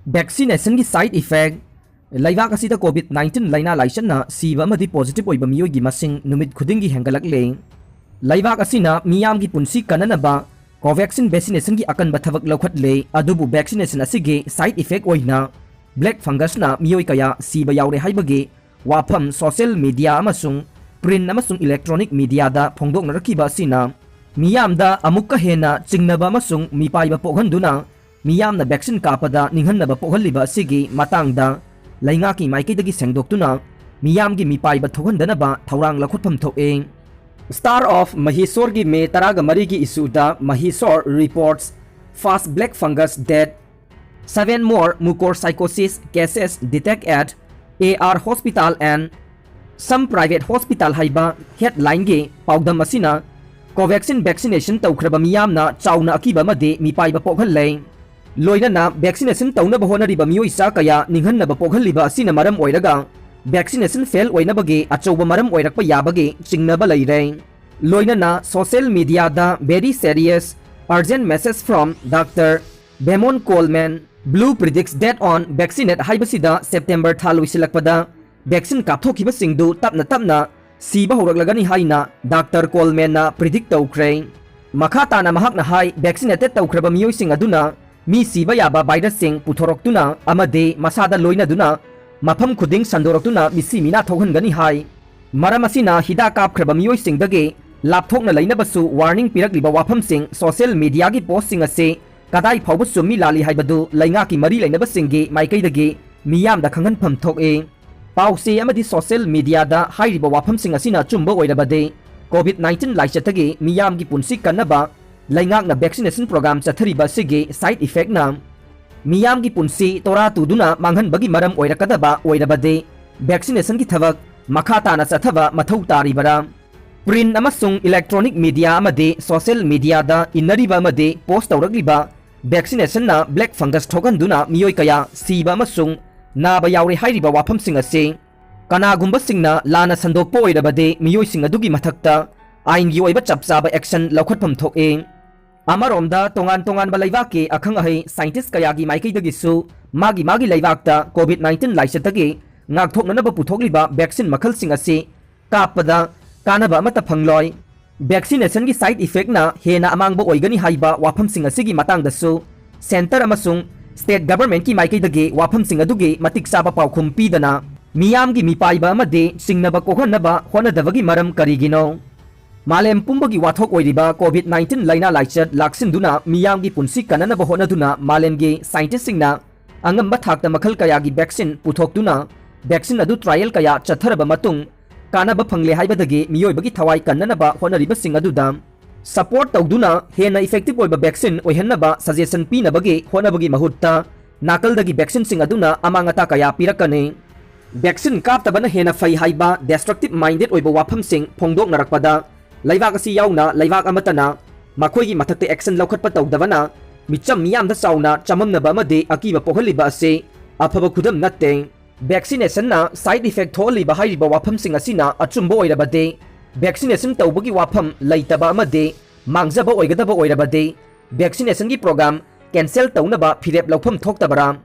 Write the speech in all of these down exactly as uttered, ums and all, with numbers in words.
Vaccinationꯒꯤ side effect꯫ ꯂꯩꯕꯥꯛ ꯑꯁꯤꯗ COVID nineteen ꯂꯥꯏꯅꯥ ꯂꯥꯏꯆꯠꯅ ꯁꯤꯕ ꯑꯃꯗꯤ positive ꯑꯣꯏꯕ ꯃꯤꯑꯣꯏꯒꯤ ꯃꯁꯤꯡ ꯅꯨꯃꯤꯠ ꯈꯨꯗꯤꯡꯒꯤ ꯍꯦꯟꯒꯠꯂꯛꯂꯦ꯫ ꯂꯩꯕꯥꯛ ꯑꯁꯤꯅ ꯃꯤꯌꯥꯝꯒꯤ ꯄꯨꯟꯁꯤ ꯀꯟꯅꯅꯕ Covaxin vaccinationꯒꯤ ꯑꯀꯟꯕ ꯊꯕꯛ ꯂꯧꯈꯠꯂꯦ, ꯑꯗꯨꯕꯨ vaccination ꯑꯁꯤꯒꯤ side effect ꯑꯣꯏꯅ black fungusꯅ ꯃꯤꯑꯣꯏ ꯀꯌꯥ ꯁꯤꯕ ꯌꯥꯎꯔꯦ ꯍꯥꯏꯕꯒꯤ ꯋꯥꯐꯝ social media ꯑꯃꯁꯨꯡ print ꯑꯃꯁꯨꯡ electronic mediaꯗ ꯐꯣꯡꯗꯣꯛꯅꯔꯛꯈꯤꯕ ꯑꯁꯤꯅ ꯃꯤꯌꯥꯝꯗ ꯑꯃꯨꯛꯀ ꯍꯦꯟꯅ ꯆꯤꯡꯅꯕ ꯑꯃꯁꯨꯡ ꯃꯤꯄꯥꯏꯕ ꯄꯣꯛꯍꯟꯗꯨꯅ ꯃꯤꯌꯥꯝꯅ vaccine ꯀꯥꯞꯄꯗ ꯅꯤꯡꯍꯟꯅꯕ ꯄꯣꯛꯍꯜꯂꯤꯕ ꯑꯁꯤꯒꯤ ꯃꯇꯥꯡꯗ ꯂꯩꯉꯥꯛꯀꯤ ꯃꯥꯏꯀꯩꯗꯒꯤ ꯁꯦꯡꯗꯣꯛꯇꯨꯅ ꯃꯤꯌꯥꯝꯒꯤ ꯃꯤꯄꯥꯏꯕ ꯊꯣꯛꯍꯟꯗꯅꯕ ꯊꯧꯔꯥꯡ ꯂꯧꯈꯠꯐꯝ ꯊꯣꯛꯑꯦ꯫ Star of Mahesorꯒꯤ May ꯇꯔꯥꯒ ꯃꯔꯤꯒꯤ issueꯗ Mahesor reports fast black fungus death, seven more mucormycosis cases detect at A R hospital and some private hospital ꯍꯥꯏꯕ headlineꯒꯤ ꯄꯥꯎꯗꯝ ꯑꯁꯤꯅ Covaxin vaccination ꯇꯧꯈ꯭ꯔꯕ ꯃꯤꯌꯥꯝꯅ ꯆꯥꯎꯅ ꯑꯀꯤꯕ ꯑꯃꯗꯤ ꯃꯤꯄꯥꯏꯕ ꯄꯣꯛꯍꯜꯂꯦ꯫ ꯂꯣꯏꯅꯅ vaccination ꯇꯧꯅꯕ ꯍꯣꯠꯅꯔꯤꯕ ꯃꯤꯑꯣꯏ ꯆꯥ ꯀꯌꯥ ꯅꯤꯡꯍꯟꯅꯕ ꯄꯣꯛꯍꯜꯂꯤꯕ ꯑꯁꯤꯅ ꯃꯔꯝ ꯑꯣꯏꯔꯒ vaccination fail ꯑꯣꯏꯅꯕꯒꯤ ꯑꯆꯧꯕ ꯃꯔꯝ ꯑꯣꯏꯔꯛꯄ ꯌꯥꯕꯒꯤ ꯆꯤꯡꯅꯕ ꯂꯩꯔꯦ꯫ ꯂꯣꯏꯅꯅ social mediaꯗ very serious urgent message from Doctor Bemon Coleman, Blue predicts death on vaccinate ꯍꯥꯏꯕꯁꯤꯗ September ꯊꯥ ꯂꯣꯏꯁꯤꯜꯂꯛꯄꯗ vaccine ꯀꯥꯞꯊꯣꯛꯈꯤꯕꯁꯤꯡꯗꯨ ꯇꯞꯅ ꯇꯞꯅ ꯁꯤꯕ ꯍꯧꯔꯛꯂꯒꯅꯤ ꯍꯥꯏꯅ Doctor Colemanꯅ predict ꯇꯧꯈ꯭ꯔꯦ꯫ ꯃꯈꯥ ꯇꯥꯅ ꯃꯍꯥꯛꯅ ꯍꯥꯏ, vaccinated ꯇꯧꯈ꯭ꯔꯕ ꯃꯤꯑꯣꯏꯁꯤꯡ ꯑꯗꯨꯅ ꯃꯤ ꯁꯤꯕ ꯌꯥꯕ virusꯁꯤꯡ ꯄꯨꯊꯣꯔꯛꯇꯨꯅ ꯑꯃꯗꯤ ꯃꯁꯥꯗ ꯂꯣꯏꯅꯗꯨꯅ ꯃꯐꯝ ꯈꯨꯗꯤꯡ ꯁꯟꯗꯣꯔꯛꯇꯨꯅ ꯃꯤꯁꯤ ꯃꯤꯅꯥ ꯊꯣꯛꯍꯟꯒꯅꯤ ꯍꯥꯏ꯫ ꯃꯔꯝ ꯑꯁꯤꯅ ꯍꯤꯗꯥꯛ ꯀꯥꯞꯈ꯭ꯔꯕ ꯃꯤꯑꯣꯏꯁꯤꯡꯗꯒꯤ ꯂꯥꯞꯊꯣꯛꯅ ꯂꯩꯅꯕꯁꯨ warning ꯄꯤꯔꯛꯂꯤꯕ ꯋꯥꯐꯝꯁꯤꯡ social mediaꯒꯤ postꯁꯤꯡ ꯑꯁꯤ ꯀꯗꯥꯏ ꯐꯥꯎꯕ ꯆꯨꯝꯃꯤ ꯂꯥꯜꯂꯤ ꯍꯥꯏꯕꯗꯨ ꯂꯩꯉꯥꯛꯀꯤ ꯃꯔꯤ ꯂꯩꯅꯕꯁꯤꯡꯒꯤ ꯃꯥꯏꯀꯩꯗꯒꯤ ꯃꯤꯌꯥꯝꯗ ꯈꯪꯍꯟꯐꯝ ꯊꯣꯛꯏ꯫ ꯄꯥꯎꯆꯦ ꯑꯃꯗꯤ social mediaꯗ ꯍꯥꯏꯔꯤꯕ ꯋꯥꯐꯝꯁꯤꯡ ꯑꯁꯤꯅ ꯑꯆꯨꯝꯕ ꯑꯣꯏꯔꯕꯗꯤ COVID nineteen ꯂꯥꯏꯆꯠꯇꯒꯤ ꯃꯤꯌꯥꯝꯒꯤ ꯄꯨꯟꯁꯤ ꯀꯟꯅꯕ ꯂꯩꯉꯥꯛꯅ vaccination program ꯆꯠꯊꯔꯤꯕ ꯑꯁꯤꯒꯤ side effectꯅ ꯃꯤꯌꯥꯝꯒꯤ ꯄꯨꯟꯁꯤ ꯇꯣꯔꯥ ꯇꯨꯗꯨꯅ ꯃꯥꯡꯍꯟꯕꯒꯤ ꯃꯔꯝ ꯑꯣꯏꯔꯛꯀꯗꯕ ꯑꯣꯏꯔꯕꯗꯤ vaccination ꯒꯤ ꯊꯕꯛ ꯃꯈꯥ ꯇꯥꯅ ꯆꯠꯊꯕ ꯃꯊꯧ ꯇꯥꯔꯤꯕꯔꯥ? Print ꯑꯃꯁꯨꯡ electronic media ꯑꯃꯗꯤ social mediaꯗ ꯏꯟꯅꯔꯤꯕ ꯑꯃꯗꯤ post ꯇꯧꯔꯛꯂꯤꯕ vaccination ꯅ black fungus ꯊꯣꯛꯍꯟꯗꯨꯅ ꯃꯤꯑꯣꯏ ꯀꯌꯥ ꯁꯤꯕ ꯑꯃꯁꯨꯡ ꯅꯥꯕ ꯌꯥꯎꯔꯦ ꯍꯥꯏꯔꯤꯕ ꯋꯥꯐꯝꯁꯤꯡ ꯑꯁꯤ ꯀꯅꯥꯒꯨꯝꯕꯁꯤꯡꯅ ꯂꯥꯟꯅ ꯁꯟꯗꯣꯛꯄ ꯑꯣꯏꯔꯕꯗꯤ ꯃꯤꯑꯣꯏꯁꯤꯡ ꯑꯗꯨꯒꯤ ꯃꯊꯛꯇ ꯑꯥꯏꯟꯒꯤ ꯑꯣꯏꯕ ꯆꯞ ꯆꯥꯕ action ꯂꯧꯈꯠꯐꯝ ꯊꯣꯛꯏ꯫ ꯑꯃꯔꯣꯝꯗ, ꯇꯣꯉꯥꯟ ꯇꯣꯉꯥꯟꯕ ꯂꯩꯕꯥꯛꯀꯤ ꯑꯈꯪ ꯑꯍꯩ scientist ꯀꯌꯥꯒꯤ ꯃꯥꯏꯀꯩꯗꯒꯤꯁꯨ ꯃꯥꯒꯤ ꯃꯥꯒꯤ ꯂꯩꯕꯥꯛꯇ COVID nineteen ꯂꯥꯏꯆꯠꯇꯒꯤ ꯉꯥꯛꯊꯣꯛꯅꯅꯕ ꯄꯨꯊꯣꯛꯂꯤꯕ vaccine ꯃꯈꯜꯁꯤꯡ ꯑꯁꯤ ꯀꯥꯞꯄꯗ ꯀꯥꯟꯅꯕ ꯑꯃꯠꯇ ꯐꯪꯂꯣꯏ꯫ Vaccination ꯒꯤ side effect ꯅ ꯍꯦꯟꯅ ꯑꯃꯥꯡꯕ ꯑꯣꯏꯒꯅꯤ ꯍꯥꯏꯕ ꯋꯥꯐꯝꯁꯤꯡ ꯑꯁꯤꯒꯤ ꯃꯇꯥꯡꯗꯁꯨ centre ꯑꯃꯁꯨꯡ state government ꯀꯤ ꯃꯥꯏꯀꯩꯗꯒꯤ ꯋꯥꯐꯝꯁꯤꯡ ꯑꯗꯨꯒꯤ ꯃꯇꯤꯛ ꯆꯥꯕ ꯄꯥꯎꯈꯨꯝ ꯄꯤꯗꯅ ꯃꯤꯌꯥꯝꯒꯤ ꯃꯤꯄꯥꯏꯕ ꯑꯃꯗꯤ ꯆꯤꯡꯅꯕ ꯀꯣꯛꯍꯟꯅꯕ ꯍꯣꯠꯅꯗꯕꯒꯤ ꯃꯔꯝ ꯀꯔꯤꯒꯤꯅꯣ? ꯃꯥꯂꯦꯝ ꯄꯨꯝꯕꯒꯤ ꯋꯥꯊꯣꯛ ꯑꯣꯏꯔꯤꯕ COVID nineteen ꯂꯥꯏꯅꯥ ꯂꯥꯏꯆꯠ ꯂꯥꯛꯁꯤꯟꯗꯨꯅ ꯃꯤꯌꯥꯝꯒꯤ ꯄꯨꯟꯁꯤ ꯀꯟꯅꯅꯕ ꯍꯣꯠꯅꯗꯨꯅ ꯃꯥꯂꯦꯝꯒꯤ scientist ꯁꯤꯡꯅ ꯑꯉꯝꯕ ꯊꯥꯛꯇ ꯃꯈꯜ ꯀꯌꯥꯒꯤ vaccine ꯄꯨꯊꯣꯛꯇꯨꯅ vaccine ꯑꯗꯨ trial ꯀꯌꯥ ꯆꯠꯊꯔꯕ ꯃꯇꯨꯡ ꯀꯥꯟꯅꯕ ꯐꯪꯂꯦ ꯍꯥꯏꯕꯗꯒꯤ ꯃꯤꯑꯣꯏꯕꯒꯤ ꯊꯋꯥꯏ ꯀꯟꯅꯅꯕ ꯍꯣꯠꯅꯔꯤꯕꯁꯤꯡ ꯑꯗꯨꯗ support ꯇꯧꯗꯨꯅ ꯍꯦꯟꯅ effective ꯑꯣꯏꯕ vaccine ꯑꯣꯏꯍꯟꯅꯕ suggestion ꯄꯤꯅꯕꯒꯤ ꯍꯣꯠꯅꯕꯒꯤ ꯃꯍꯨꯠꯇ ꯅꯥꯀꯜꯗꯒꯤ vaccine ꯁꯤꯡ ꯑꯗꯨꯅ ꯑꯃꯥꯡ ꯑꯇꯥ ꯀꯌꯥ ꯄꯤꯔꯛꯀꯅꯤ꯫ Vaccine ꯀꯥꯞꯇꯕꯅ ꯍꯦꯟꯅ ꯐꯩ ꯍꯥꯏꯕ destructive minded ꯑꯣꯏꯕ ꯋꯥꯐꯝꯁꯤꯡ ꯐꯣꯡꯗꯣꯛꯅꯔꯛꯄꯗ ꯂꯩꯕꯥꯛ ꯑꯁꯤ ꯌꯥꯎꯅ ꯂꯩꯕꯥꯛ ꯑꯃꯠꯇꯅ ꯃꯈꯣꯏꯒꯤ ꯃꯊꯛꯇ action ꯂꯧꯈꯠꯄ ꯇꯧꯗꯕꯅ ꯃꯤꯆꯝ ꯃꯤꯌꯥꯝꯗ ꯆꯥꯎꯅ ꯆꯃꯝꯅꯕ ꯑꯃꯗꯤ ꯑꯀꯤꯕ ꯄꯣꯛꯍꯜꯂꯤꯕ ꯑꯁꯤ ꯑꯐꯕ ꯈꯨꯗꯝ ꯅꯠꯇꯦ꯫ Vaccination ꯅ side effect ꯊꯣꯛꯍꯜꯂꯤꯕ ꯍꯥꯏꯔꯤꯕ ꯋꯥꯐꯝꯁꯤꯡ ꯑꯁꯤꯅ ꯑꯆꯨꯝꯕ ꯑꯣꯏꯔꯕꯗꯤ, vaccination ꯇꯧꯕꯒꯤ ꯋꯥꯐꯝ ꯂꯩꯇꯕ ꯑꯃꯗꯤ ꯃꯥꯡꯖꯕ ꯑꯣꯏꯒꯗꯕ ꯑꯣꯏꯔꯕꯗꯤ, vaccination ꯒꯤ program cancel ꯇꯧꯅꯕ ꯐꯤꯔꯦꯞ ꯂꯧꯐꯝ ꯊꯣꯛꯇꯕꯔꯥ?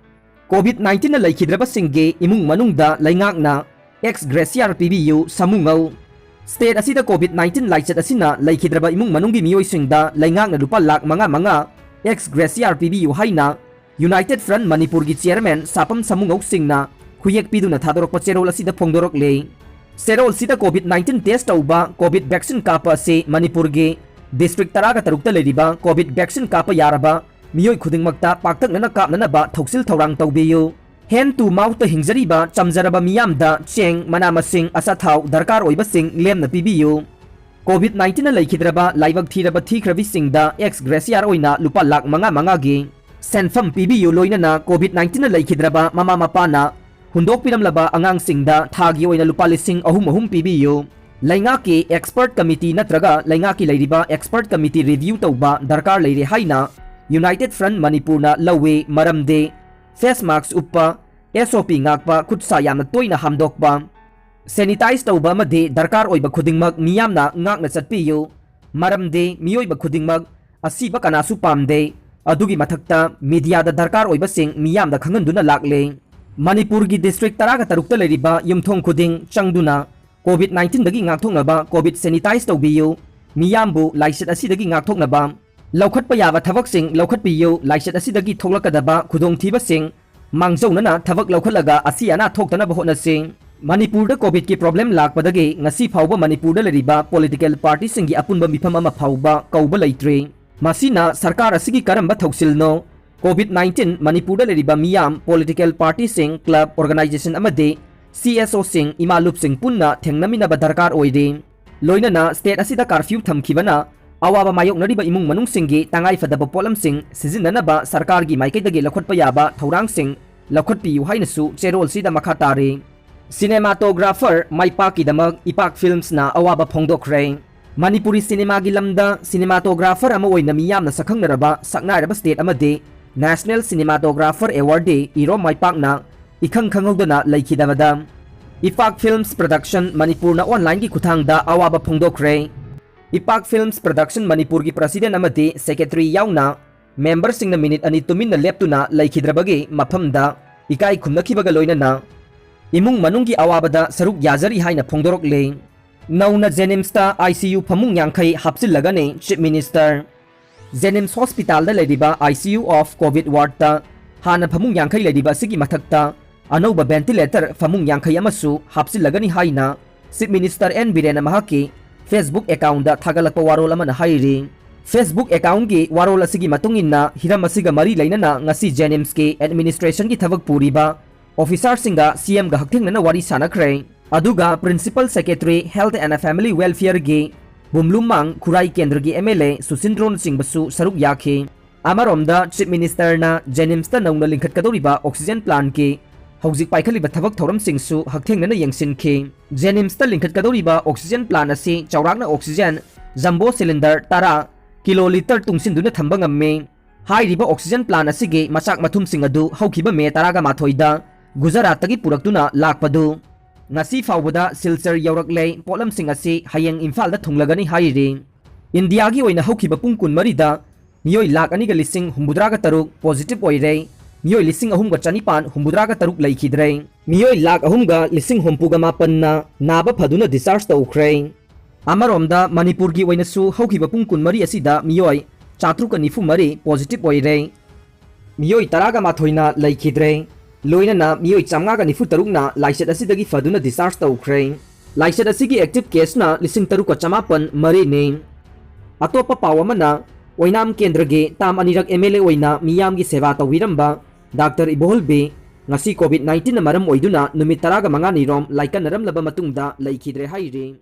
COVID nineteen ꯅ ꯂꯩꯈꯤꯗ꯭ꯔꯕꯁꯤꯡꯒꯤ ꯏꯃꯨꯡ ꯃꯅꯨꯡꯗ ꯂꯩꯉꯥꯛꯅ ex gratia ꯄꯤꯕꯤꯌꯨ ꯁꯥꯃꯨꯉꯧ꯫ State ꯑꯁꯤꯗ COVID nineteen ꯂꯥꯏꯆꯠ ꯑꯁꯤꯅ ꯂꯩꯈꯤꯗ꯭ꯔꯕ ꯏꯃꯨꯡ ꯃꯅꯨꯡꯒꯤ ꯃꯤꯑꯣꯏꯁꯤꯡꯗ ꯂꯩꯉꯥꯛꯅ ꯂꯨꯄꯥ ꯂꯥꯈ ꯃꯉꯥ ꯃꯉꯥ ex gratia ꯄꯤꯕꯤꯌꯨ ꯍꯥꯏꯅ United Front ꯃꯅꯤꯄꯨꯔꯒꯤ chairman ꯁꯥꯄꯝ ꯁꯥꯃꯨꯉꯧ ꯁꯤꯡꯅ ꯈꯨꯌꯦꯛ ꯄꯤꯗꯨꯅ ꯊꯥꯗꯣꯔꯛꯄ ꯆꯦꯔꯣꯜ ꯑꯁꯤꯗ ꯐꯣꯡꯗꯣꯔꯛꯂꯤ꯫ ꯆꯦꯔꯣꯜꯁꯤꯗ COVID nineteen test ꯇꯧꯕ, COVID vaccine ꯀꯥꯞꯄ ꯑꯁꯤ ꯃꯅꯤꯄꯨꯔꯒꯤ district ꯇꯔꯥꯒ ꯇꯔꯨꯛꯇ ꯂꯩꯔꯤꯕ COVID vaccine ꯀꯥꯞꯄ ꯌꯥꯔꯕ ꯃꯤꯑꯣꯏ ꯈꯨꯗꯤꯡꯃꯛꯇ ꯄꯥꯛꯇꯛꯅꯅ ꯀꯥꯞꯅꯅꯕ ꯊꯧꯁꯤꯜ ꯊꯧꯔꯥꯡ ꯇꯧꯕꯤꯌꯨ꯫ Hand to mouth ꯇ ꯍꯤꯡꯖꯔꯤꯕ ꯆꯝꯖꯔꯕ ꯃꯤꯌꯥꯝꯗ ꯆꯦꯡ, ꯃꯅꯥ ꯃꯁꯤꯡ, ꯑꯆꯥꯊꯥꯎ ꯗꯔꯀꯥꯔ ꯑꯣꯏꯕꯁꯤꯡ ꯂꯦꯝꯅ ꯄꯤꯕꯤꯌꯨ꯫ COVID nineteen ꯅ ꯂꯩꯈꯤꯗ꯭ꯔꯕ, ꯂꯥꯏꯕꯛ ꯊꯤꯔꯕ, ꯊꯤꯈ꯭ꯔꯕꯤꯁꯤꯡꯗ ex gratia ꯑꯣꯏꯅ ꯂꯨꯄꯥ ꯂꯥꯈ ꯃꯉꯥ ꯃꯉꯥꯒꯤ ꯁꯦꯟꯐꯝ ꯄꯤꯕꯤꯌꯨ꯫ ꯂꯣꯏꯅꯅ COVID nineteen ꯅ ꯂꯩꯈꯤꯗ꯭ꯔꯕ ꯃꯃꯥ ꯃꯄꯥꯅ ꯍꯨꯟꯗꯣꯛꯄꯤꯔꯝꯂꯕ ꯑꯉꯥꯡꯁꯤꯡꯗ ꯊꯥꯒꯤ ꯑꯣꯏꯅ ꯂꯨꯄꯥ ꯂꯤꯁꯤꯡ ꯑꯍꯨꯝ ꯑꯍꯨꯝ ꯄꯤꯕꯤꯌꯨ꯫ ꯂꯩꯉꯥꯛꯀꯤ expert committee ꯅꯠꯇ꯭ꯔꯒ ꯂꯩꯉꯥꯛꯀꯤ ꯂꯩꯔꯤꯕ expert committee review ꯇꯧꯕ ꯗꯔꯀꯥꯔ ꯂꯩꯔꯦ ꯍꯥꯏꯅ United Front ꯃꯅꯤꯄꯨꯔꯅ ꯂꯧꯏ, ꯃꯔꯝꯗꯤ face mask ꯎꯞꯄ, S O P ꯉꯥꯛꯄ, ꯈꯨꯠ ꯁꯥ ꯌꯥꯝꯅ ꯇꯣꯏꯅ ꯍꯥꯝꯗꯣꯛꯄ, sanitize ꯇꯧꯕ ꯑꯃꯗꯤ ꯗꯔꯀꯥꯔ ꯑꯣꯏꯕ ꯈꯨꯗꯤꯡꯃꯛ ꯃꯤꯌꯥꯝꯅ ꯉꯥꯛꯅ ꯆꯠꯄꯤꯌꯨ, ꯃꯔꯝꯗꯤ ꯃꯤꯑꯣꯏꯕ ꯈꯨꯗꯤꯡꯃꯛ ꯑꯁꯤꯕ ꯀꯅꯥꯁꯨ ꯄꯥꯝꯗꯦ꯫ ꯑꯗꯨꯒꯤ ꯃꯊꯛꯇ ꯃꯤꯗꯤꯌꯥꯗ ꯗꯔꯀꯥꯔ ꯑꯣꯏꯕꯁꯤꯡ ꯃꯤꯌꯥꯝꯗ ꯈꯪꯍꯟꯗꯨꯅ ꯂꯥꯛꯂꯦ꯫ ꯃꯅꯤꯄꯨꯔꯒꯤ ꯗꯤꯁꯇ꯭ꯔꯤꯛ ꯇꯔꯥꯒ ꯇꯔꯨꯛꯇ ꯂꯩꯔꯤꯕ ꯌꯨꯝꯊꯣꯡ ꯈꯨꯗꯤꯡ ꯆꯪꯗꯨꯅ ꯀꯣꯚꯤꯗ ꯅꯥꯏꯟꯇꯤꯟꯗꯒꯤ ꯉꯥꯛꯊꯣꯛꯅꯕ ꯀꯣꯚꯤꯗ ꯁꯦꯅꯤꯇꯥꯏꯖ ꯇꯧꯕꯤꯌꯨ, ꯃꯤꯌꯥꯝꯕꯨ ꯂꯥꯏꯆꯠ ꯑꯁꯤꯗꯒꯤ ꯉꯥꯛꯊꯣꯛꯅꯕ ꯂꯧꯈꯠꯄ ꯌꯥꯕ ꯊꯕꯛꯁꯤꯡ ꯂꯧꯈꯠꯄꯤꯌꯨ, ꯂꯥꯏꯆꯠ ꯑꯁꯤꯗꯒꯤ ꯊꯣꯛꯂꯛꯀꯗꯕ ꯈꯨꯗꯣꯡꯊꯤꯕꯁꯤꯡ ꯃꯥꯡꯖꯧꯅꯅ ꯊꯕꯛ ꯂꯧꯈꯠꯂꯒ ꯑꯁꯤ ꯑꯅꯥ ꯊꯣꯛꯇꯅꯕ ꯍꯣꯠꯅꯁꯤ꯫ ꯃꯅꯤꯄꯨꯔꯗ ꯀꯣꯚꯤꯗꯀꯤ ꯄ꯭ꯔꯣꯕ꯭ꯂꯦꯝ ꯂꯥꯛꯄꯗꯒꯤ ꯉꯁꯤ ꯐꯥꯎꯕ ꯃꯅꯤꯄꯨꯔꯗ ꯂꯩꯔꯤꯕ ꯄꯣꯂꯤꯇꯤꯀꯦꯜ ꯄꯥꯔꯇꯤꯁꯤꯡꯒꯤ ꯑꯄꯨꯟꯕ ꯃꯤꯐꯝ ꯑꯃ ꯐꯥꯎꯕ ꯀꯧꯕ ꯂꯩꯇ꯭ꯔꯤ꯫ ꯃꯁꯤꯅ ꯁꯔꯀꯥꯔ ꯑꯁꯤꯒꯤ ꯀꯔꯝꯕ ꯊꯧꯁꯤꯜꯅꯣ? ꯀꯣꯚꯤꯗ ꯅꯥꯏꯟꯇꯤꯟ ꯃꯅꯤꯄꯨꯔꯗ ꯂꯩꯔꯤꯕ ꯃꯤꯌꯥꯝ, ꯄꯣꯂꯤꯇꯤꯀꯦꯜ ꯄꯥꯔꯇꯤꯁꯤꯡ, ꯀ꯭ꯂꯕ, ꯑꯣꯔꯒꯅꯥꯏꯖꯦꯁꯟ ꯑꯃꯗꯤ ꯁꯤ ꯑꯦꯁ ꯑꯣꯁꯤꯡ, ꯏꯃꯥꯂꯨꯞꯁꯤꯡ ꯄꯨꯟꯅ ꯊꯦꯡꯅꯃꯤꯟꯅꯕ ꯗꯔꯀꯥꯔ ꯑꯣꯏꯔꯤ꯫ ꯂꯣꯏꯅꯅ ꯁ꯭ꯇꯦꯠ ꯑꯁꯤꯗ ꯀꯥꯔꯐ꯭ꯌꯨ ꯊꯝꯈꯤꯕꯅ ꯑꯋꯥꯕ ꯃꯥꯌꯣꯛꯅꯔꯤꯕ ꯏꯃꯨꯡ ꯃꯅꯨꯡꯁꯤꯡꯒꯤ ꯇꯉꯥꯏꯐꯗꯕ ꯄꯣꯠꯂꯝꯁꯤꯡ ꯁꯤꯖꯤꯟꯅꯅꯕ ꯁꯔꯀꯥꯔꯒꯤ ꯃꯥꯏꯀꯩꯗꯒꯤ ꯂꯧꯈꯠꯄ ꯌꯥꯕ ꯊꯧꯔꯥꯡꯁꯤꯡ ꯂꯧꯈꯠꯄꯤꯌꯨ ꯍꯥꯏꯅꯁꯨ ꯆꯦꯔꯣꯜꯁꯤꯗ ꯃꯈꯥ ꯇꯥꯔꯤ꯫ ꯁꯤꯅꯦꯃꯥꯇꯣꯒ꯭ꯔꯥꯐꯔ ꯃꯥꯏ ꯄꯥꯛꯀꯤꯗꯃꯛ ꯏꯄꯥꯛ ꯐꯤꯜꯝꯁꯅ ꯑꯋꯥꯕ ꯐꯣꯡꯗꯣꯛꯈ꯭ꯔꯦ꯫ ꯃꯅꯤꯄꯨꯔꯤ ꯁꯤꯅꯦꯃꯥꯒꯤ ꯂꯝꯗ ꯁꯤꯅꯦꯃꯥꯇꯣꯒ꯭ꯔꯥꯐꯔ ꯑꯃ ꯑꯣꯏꯅ ꯃꯤꯌꯥꯝꯅ ꯁꯛꯈꯪꯅꯔꯕ ꯁꯛꯅꯥꯏꯔꯕ ꯁ꯭ꯇꯦꯠ ꯑꯃꯗꯤ ꯅꯦꯁꯅꯦꯜ ꯁꯤꯅꯦꯃꯥꯇꯣꯒ꯭ꯔꯥꯐꯔ ꯑꯦꯋꯥꯔꯗꯤ ꯏꯔꯣꯝ ꯃꯥꯏ ꯄꯥꯛꯅ ꯏꯈꯪ ꯈꯪꯍꯧꯗꯅ ꯂꯩꯈꯤꯗꯕꯗ, ꯏꯄꯥꯛ ꯐꯤꯜꯝꯁ ꯄ꯭ꯔꯗꯛꯁꯟ ꯃꯅꯤꯄꯨꯔꯅ ꯑꯣꯟꯂꯥꯏꯟꯒꯤ ꯈꯨꯠꯊꯥꯡꯗ ꯑꯋꯥꯕ ꯐꯣꯡꯗꯣꯛꯈ꯭ꯔꯦ꯫ ꯏꯄꯥꯛ ꯐꯤꯜꯝꯁ ꯄ꯭ꯔꯗꯛꯁꯟ ꯃꯅꯤꯄꯨꯔꯒꯤ ꯄ꯭ꯔꯁꯤꯗꯦꯟ ꯑꯃꯗꯤ ꯁꯦꯀ꯭ꯔꯦꯇꯔꯤ ꯌꯥꯎꯅ ꯃꯦꯝꯕꯔꯁꯤꯡꯅ ꯃꯤꯅꯤꯠ ꯑꯅꯤ ꯇꯨꯃꯤꯟꯅ ꯂꯦꯞꯇꯨꯅ ꯂꯩꯈꯤꯗ꯭ꯔꯕꯒꯤ ꯃꯐꯝꯗ ꯏꯀꯥꯏ ꯈꯨꯝꯅꯈꯤꯕꯒ ꯂꯣꯏꯅꯅ ꯏꯃꯨꯡ ꯃꯅꯨꯡꯒꯤ ꯑꯋꯥꯕꯗ ꯁꯔꯨꯛ ꯌꯥꯖꯔꯤ ꯍꯥꯏꯅ ꯐꯣꯡꯗꯣꯔꯛꯂꯦ꯫ ꯅꯧꯅ ꯖꯦꯅꯤꯝꯁꯇ ꯑꯥꯏ ꯁꯤ ꯌꯨ ꯐꯃꯨꯡ ꯌꯥꯡꯈꯩ ꯍꯥꯞꯆꯤꯜꯂꯒꯅꯤ ꯆꯤꯐ ꯃꯤꯅꯤꯁꯇꯔ꯫ ꯖꯦꯅꯤꯝꯁ ꯍꯣꯁꯄꯤꯇꯥꯜꯗ ꯂꯩꯔꯤꯕ ICU of COVID wardꯇ ꯍꯥꯟꯅ ꯐꯃꯨꯡ ꯌꯥꯡꯈꯩ ꯂꯩꯔꯤꯕ ꯑꯁꯤꯒꯤ ꯃꯊꯛꯇ ꯑꯅꯧꯕ ventilator ꯐꯃꯨꯡ ꯌꯥꯡꯈꯩ ꯑꯃꯁꯨ ꯍꯥꯞꯆꯤꯜꯂꯒꯅꯤ ꯍꯥꯏꯅ ꯆꯤꯐ ꯃꯤꯅꯤꯁꯇꯔ ꯑꯦꯟ ꯕꯤꯔꯦꯟꯅ ꯃꯍꯥꯛꯀꯤ Facebook accountꯇ ꯊꯥꯒꯠꯂꯛꯄ ꯋꯥꯔꯣꯜ ꯑꯃꯅ ꯍꯥꯏꯔꯤ꯫ Facebook accountꯀꯤ ꯋꯥꯔꯣꯜ ꯑꯁꯤꯒꯤ ꯃꯇꯨꯡ ꯏꯟꯅ, ꯍꯤꯔꯝ ꯑꯁꯤꯒ ꯃꯔꯤ ꯂꯩꯅꯅ ꯉꯁꯤ ꯖꯦꯅꯤꯝꯁꯀꯤ ꯑꯦꯗꯃꯤꯅꯤꯁꯇ꯭ꯔꯦꯁꯟꯒꯤ ꯊꯕꯛ ꯄꯨꯔꯤꯕ ꯑꯣꯐꯤꯁꯥꯔꯁꯤꯡꯒ CMꯒ ꯍꯛꯊꯦꯡꯅꯅ ꯋꯥꯔꯤ ꯁꯥꯟꯅꯈ꯭ꯔꯦ꯫ ꯑꯗꯨꯒ Principal Secretary Health and Family Welfareꯒꯤ ꯕꯨꯝꯂꯨꯝꯃꯥꯡ ꯈꯨꯔꯥꯏ ꯀꯦꯟꯗ꯭ꯔꯒꯤ MLA ꯁꯨꯁꯤꯟꯗ꯭ꯔꯣꯅꯆꯤꯡꯕꯁꯨ ꯁꯔꯨꯛ ꯌꯥꯈꯤ꯫ ꯑꯃꯔꯣꯝꯗ, ꯆꯤꯐ ꯃꯤꯅꯤꯁꯇꯔꯅ ꯖꯦꯅꯤꯝꯁꯇ ꯅꯧꯅ ꯂꯤꯡꯈꯠꯀꯗꯧꯔꯤꯕ ꯑꯣꯛꯁꯤꯖꯦꯟ ꯄ꯭ꯂꯥꯟꯠꯀꯤ ꯍꯧꯖꯤꯛ ꯄꯥꯏꯈꯠꯂꯤꯕ ꯊꯕꯛ ꯊꯧꯔꯝꯁꯤꯡꯁꯨ ꯍꯛꯊꯦꯡꯅꯅ ꯌꯦꯡꯁꯤꯟꯈꯤ꯫ ꯖꯦꯅꯤꯝꯁꯇ ꯂꯤꯡꯈꯠꯀꯗꯧꯔꯤꯕ ꯑꯣꯛꯁꯤꯖꯦꯟ ꯄ꯭ꯂꯥꯟꯠ ꯑꯁꯤ ꯆꯥꯎꯔꯥꯛꯅ ꯑꯣꯛꯁꯤꯖꯦꯟ ꯖꯝꯕꯣ ꯁꯤꯂꯤꯟꯗꯔ ꯇꯔꯥ, ꯀꯤꯂꯣ ꯂꯤꯇꯔ ꯇꯨꯡꯁꯤꯟꯗꯨꯅ ꯊꯝꯕ ꯉꯝꯃꯤ꯫ ꯍꯥꯏꯔꯤꯕ ꯑꯣꯛꯁꯤꯖꯦꯟ ꯄ꯭ꯂꯥꯟꯠ ꯑꯁꯤꯒꯤ ꯃꯆꯥꯛ ꯃꯊꯨꯝꯁꯤꯡ ꯑꯗꯨ ꯍꯧꯈꯤꯕ ꯃꯦ ꯇꯔꯥꯃꯥꯊꯣꯏꯗ ꯒꯨꯖꯔꯥꯠꯇꯒꯤ ꯄꯨꯔꯛꯇꯨꯅ ꯂꯥꯛꯄꯗꯨ ꯉꯁꯤ ꯐꯥꯎꯕꯗ ꯁꯤꯜꯆꯔ ꯌꯧꯔꯛꯂꯦ꯫ ꯄꯣꯠꯂꯝꯁꯤꯡ ꯑꯁꯤ ꯍꯌꯦꯡ ꯏꯝꯐꯥꯜꯗ ꯊꯨꯡꯂꯒꯅꯤ ꯍꯥꯏꯔꯤ꯫ ꯏꯟꯗꯤꯌꯥꯒꯤ ꯑꯣꯏꯅ ꯍꯧꯈꯤꯕ ꯄꯨꯡ ꯀꯨꯟꯃꯔꯤꯗ ꯃꯤꯑꯣꯏ ꯂꯥꯈ ꯑꯅꯤꯒ ꯂꯤꯁꯤꯡ ꯍꯨꯝꯐꯨꯇꯔꯥꯒ ꯇꯔꯨꯛ positive ꯑꯣꯏꯔꯦ꯫ ꯃꯤꯑꯣꯏ ꯂꯤꯁꯤꯡ ꯑꯍꯨꯝꯒ ꯆꯅꯤꯄꯥꯟ ꯍꯨꯝꯐꯨꯇꯔꯥꯒ ꯇꯔꯨꯛ ꯂꯩꯈꯤꯗ꯭ꯔꯦ꯫ ꯃꯤꯑꯣꯏ ꯂꯥꯈ ꯑꯍꯨꯝꯒ ꯂꯤꯁꯤꯡ ꯍꯨꯝꯐꯨꯒ ꯃꯥꯄꯟꯅ ꯅꯥꯕ ꯐꯗꯨꯅ discharge ꯇꯧꯈ꯭ꯔꯦ꯫ ꯑꯃꯔꯣꯝꯗ ꯃꯅꯤꯄꯨꯔꯒꯤ ꯑꯣꯏꯅꯁꯨ ꯍꯧꯈꯤꯕ ꯄꯨꯡ ꯀꯨꯟꯃꯔꯤ ꯑꯁꯤꯗ ꯃꯤꯑꯣꯏ ꯆꯥꯇ꯭ꯔꯨꯛꯀ ꯅꯤꯐꯨ ꯃꯔꯤ positive ꯑꯣꯏꯔꯦ꯫ ꯃꯤꯑꯣꯏ ꯇꯔꯥꯒ ꯃꯥꯊꯣꯏꯅ ꯂꯩꯈꯤꯗ꯭ꯔꯦ꯫ ꯂꯣꯏꯅꯅ ꯃꯤꯑꯣꯏ ꯆꯥꯝꯃꯉꯥꯒ ꯅꯤꯐꯨ ꯇꯔꯨꯛꯅ ꯂꯥꯏꯆꯠ ꯑꯁꯤꯗꯒꯤ ꯐꯗꯨꯅ discharge ꯇꯧꯈ꯭ꯔꯦ꯫ ꯂꯥꯏꯆꯠ ꯑꯁꯤꯒꯤ active caseꯅ ꯂꯤꯁꯤꯡ ꯇꯔꯨꯛꯀ ꯆꯃꯥꯄꯟ ꯃꯔꯤꯅꯤ꯫ ꯑꯇꯣꯞꯄ ꯄꯥꯎ ꯑꯃꯅ, ꯑꯣꯏꯅꯥꯝ ꯀꯦꯟꯗ꯭ꯔꯒꯤ ꯇꯥꯝ ꯑꯅꯤꯔꯛ MLA ꯑꯣꯏꯅ ꯃꯤꯌꯥꯝꯒꯤ ꯁꯦꯕꯥ ꯇꯧꯕꯤꯔꯝꯕ ꯗꯥꯛꯇꯔ ꯏꯕꯣꯍꯜꯕꯤ ꯉꯁꯤ COVID nineteenꯅ ꯃꯔꯝ ꯑꯣꯏꯗꯨꯅ ꯅꯨꯃꯤꯠ ꯇꯔꯥꯒ ꯃꯉꯥꯅꯤꯔꯣꯝ ꯂꯥꯏꯀꯠꯅꯔꯝꯂꯕ ꯃꯇꯨꯡꯗ ꯂꯩꯈꯤꯗ꯭ꯔꯦ ꯍꯥꯏꯔꯤ꯫